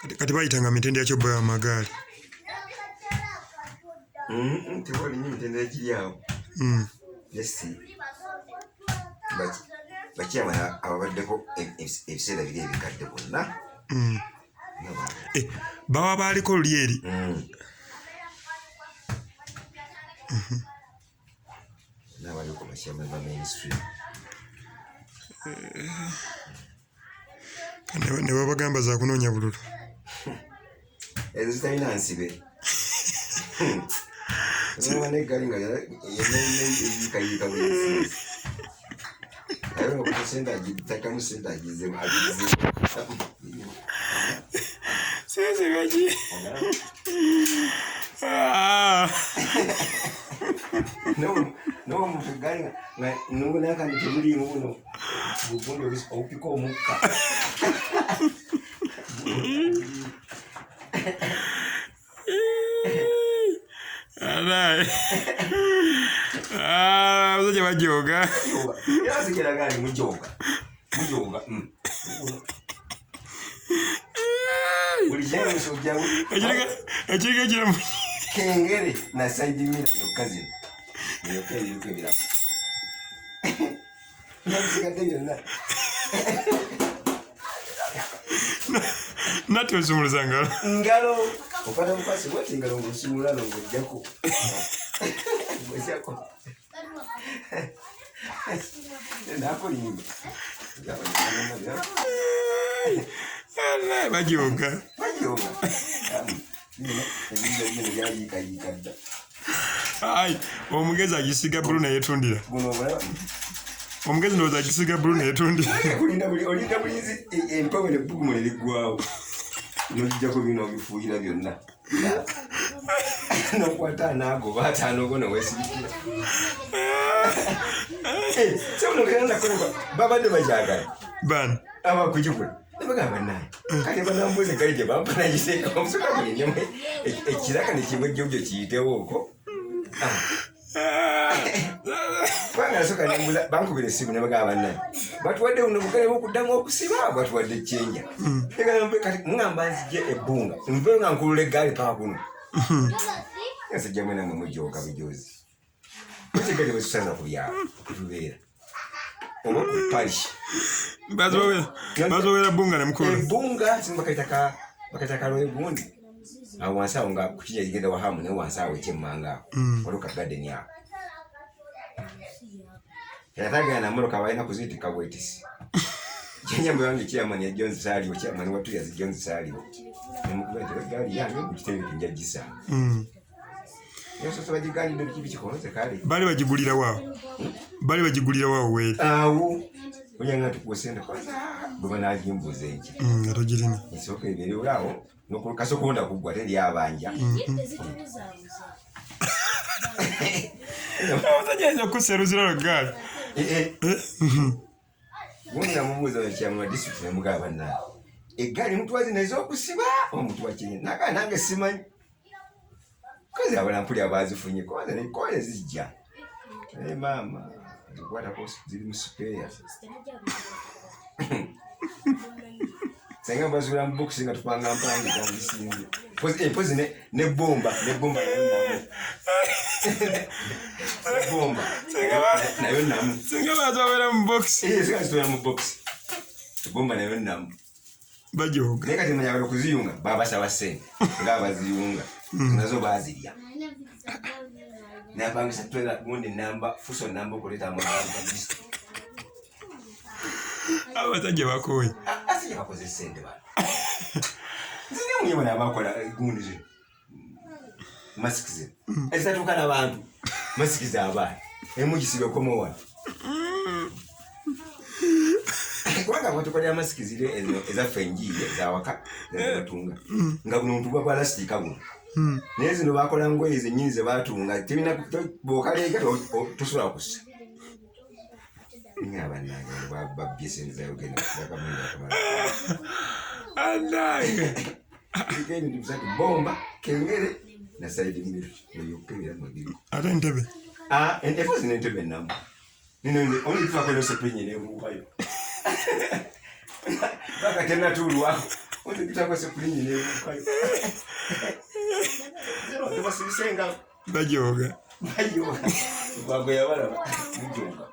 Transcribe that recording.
Kati bayitanga mitendera kyo amagaali. Tewali nyo mitendera giri awo. Nesi bakyama ababaddeko ebiseera biri ebikadde bonna. Eh, baba baaliko luli eri. N'abaliko bakyama ba mainstream. Ne babagamba za kunoonya bululu. Ezo zitalina nsibe. Olaba n'eggaali nga yeeyikayiika buli nsi. Naye okuta sente agitakamu sente agizemu agizemu. Sisi beki. N'omuntu eggaali nga nobunakandi tebuliimu buno bugundi obupika omukka. Abasajja bajooga. Era sigeraga nti mujooga. Mujooga. Buli kyemusa ojjawo. Ekirika kiramu. Kengere na side mirror zokka zino. Yokka ebiriko ebiramu. Nabisigadde byonna. Nati osumuluza ngalo. Ngalo. Okwata bukwasi bwoti ngalo ng'osumulula n'oggyako. Ng'oggyako. Nakulimba. Bajooga. Bajooga. Ebintu bino byayiikayiika dda. Ai, omugezi agisiiga bbulu neyetundira. Guno obulaba. Omugezi ndowooza agisiiga bbulu neyetundira. Olinda buli olinda bulinzi empewo nebbugumu ne liggwawo. N'ogijjako bino obifuuyira byonna. N'okwata anaagoba ataano go ne weesirikira. Sebo nogenda nakolebwa babadde bagyagala. Bano. Abakugigula. Ne bagamba naye. Kale banambuuza eggaali gye bampa nagiteeka omusoka gulinyemu ekiraka ne kimu ejjobyo kiyitewo okwo. Kubanga nasooka nembuuza bankubira essimu ne bagamba bannaye batuwadde buno bugale bw'okuddamu okusiba batuwadde kyenja. Kati ŋŋamba nzije ebbunga nve nga nkulula eggaali paka kuno. Ensajja mwena mwe mujooga bujoozi. Mukiga gye bwetusanga ku byalo tubeera oba ku parish. Bazowera bbunga ne mukulula. Ebbunga simu bakayita ka bakayita kalwe gundi. Awo wansi awo nga kukijja kigenda wahamu naye wansi awo ekyemmanga awo. Waliwo ka garden awo. Yatagana na mmotoka balina kuziitika bwetisi. Kyenyambo yange chairman ya Jones saaliwo, chairman wa Tuyas Jones saaliwo. Nemukuba nti eggaali yange mu kitebe nja gisanga. Yasoose bagiggalidde biki bikikonze kale. Bali bagigulira waawo. Bali bagigulira waawo weeri. Awo. Olyanga tukuwa ssente kwanza bwe banaagimbuuza enkya. Nga togirina. Esooka ebeerewo awo kasooka kuggwa teri abanja. Omusajja ayinza okussa eruzira lwe ggaali. Gundi namubuuza oyo chairman wa district namugamba bannange eggaali mutuwa zino ez'okusiba omutuwa kyenye naga nange simanyi kozi abala mpuli abazifunye koze nekoze zijja naye maama zikwatako ziri mu sipeeya senga bazuula mu bokisi nga tupanga mpange zandisinze mpozi nebomba nebomba nebomba nayo namu Singa bazowera mu bokisi. Singa zitwera mu bokisi ebomba nayo namu Bajooga. Naye kati manya bali okuziyunga babasaba ssente nga abaziyunga nazo baazirya. Napangisa twela gundi namba fuso namba okuleeta amagamba. Abasajja bakooye. Asajja bakoze ssente bano. Nze ne bano abakola gundi zino. Masiki zino. Ezitatuuka n'abantu. Masiki z'abaana. Emu gisibeko wano. Kubanga bwetukolera masiki ziri ezo ezaffe enjiiye ezawaka zebatunga nga buno omuntu bwa plastika buno. Naye zino bakola ngoye zennyini ze batunga tebina bw'okaleega tosobola kussa. Nga bannange bano babbye ssente za Uganda bakamala. Anange. Biriko ebintu bisatu bomba, kengere na side mirror yokka ebiramu ebiriko. Ate entebe. Ah, entebe zino entebe ennamu. Nino nze only tuwako no sepinye nebuukayo. Paka tennatuulwako. Otegitakwese kulinyi nebukayo tebasibise engalo. Bajoga. Bajoga. Lukwago yabalaba mujoga.